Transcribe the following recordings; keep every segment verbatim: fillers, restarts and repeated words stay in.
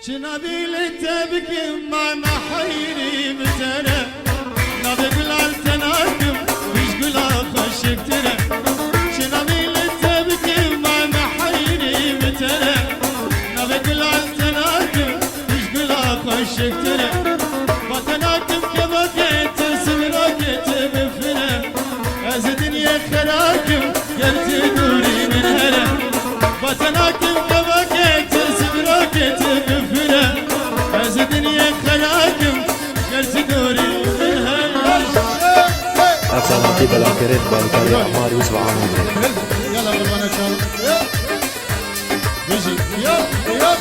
Çi navî li te bikim, ma me heyrî bi te re. Navê gula li te nakim, ji gula xweşiktir e. Çi navî li te bikim, ma me heyrî bi te re. Navê gula li te nakim, ji gula xweşiktir e. Ba te nakim kevokê tu simirokê tu bifire. Ez ê dinyê xera kim, ger tu dûrî min here. Ba te nakim kevokê tu simirokê tu bifire. Ez ê dinyê xera kim, ger tu dûrî min here. Efsanatî belavkirin bi alîkarî Emmar Yûsif Amîdê. Yala qurbana çal. Bijî. Yap, yap.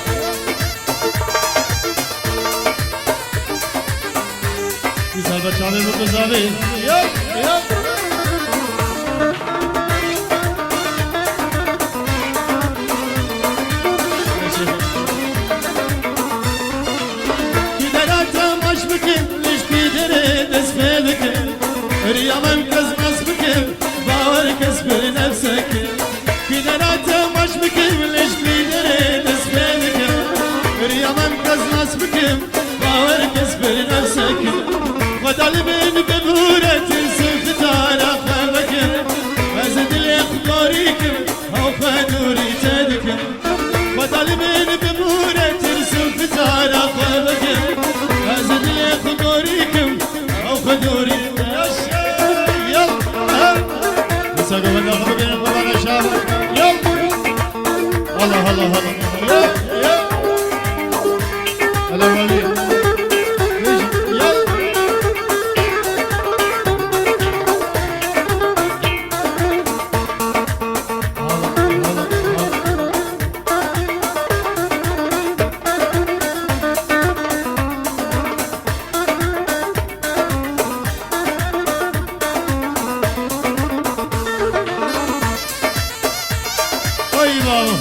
Güzel be çavê min qizavê. Yap, yap. Kî dera te maç bikin, lişkî derê dest pê bikin. Riya min qizmez bikin, bawer kes bir nefseke. Kî dera te maç bikin, lişkî derê dest pê bikin. Riya min qizmez bikin, Bawer kes bir nefsek. Xweda li bin bibûre tirsim fitara xwe vekim. Ez dilê xwe gorî kim, ew xwe dûrî te dikim. Xweda li bin bibûre tirsim fitara xwe vekim. Ez dilê xwe gorî kim, ew xwe dûrî. Yaşa! Yalla! Musa govenda xwe bigirin, xwe bana şav. Yalla! Allah, Allah, Allah. Ya, ya. Hele wali. Ya. Ay baba.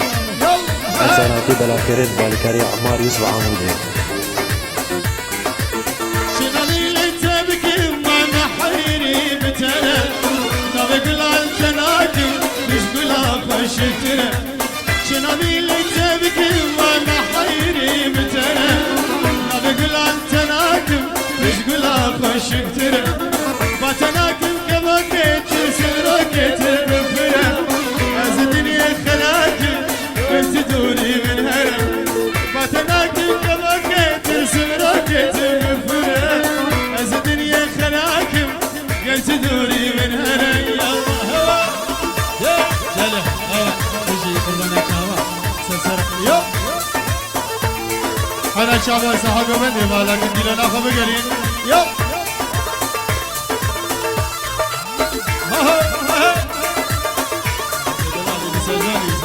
Efsanatî belavkirin bi alîkarî Emmar Yûsif Amîdê. Şinalî li te bikim, ma me heyrî bi te re. Navê gula li te nakim, ji gula xweşiktir e. Şinalî li te bikim, ma me heyrî bi te re. Navê gula li te nakim, ji gula xweşiktir e. Ba te nakim kevokê tu simirokê tu bifire. Ez dinyê xera kim, tu dûrî min here. Ba te nakim kevokê tu simirokê tu bifire. Ez dinyê xera kim, ger tu dûrî min here. Ya Allah, hewa. Ya, hele, hewa. Bijî qurbana çava. Ser ser. Yo. Hana çava sahibi ben de vala gindîrana xwe bigerîn. Yo.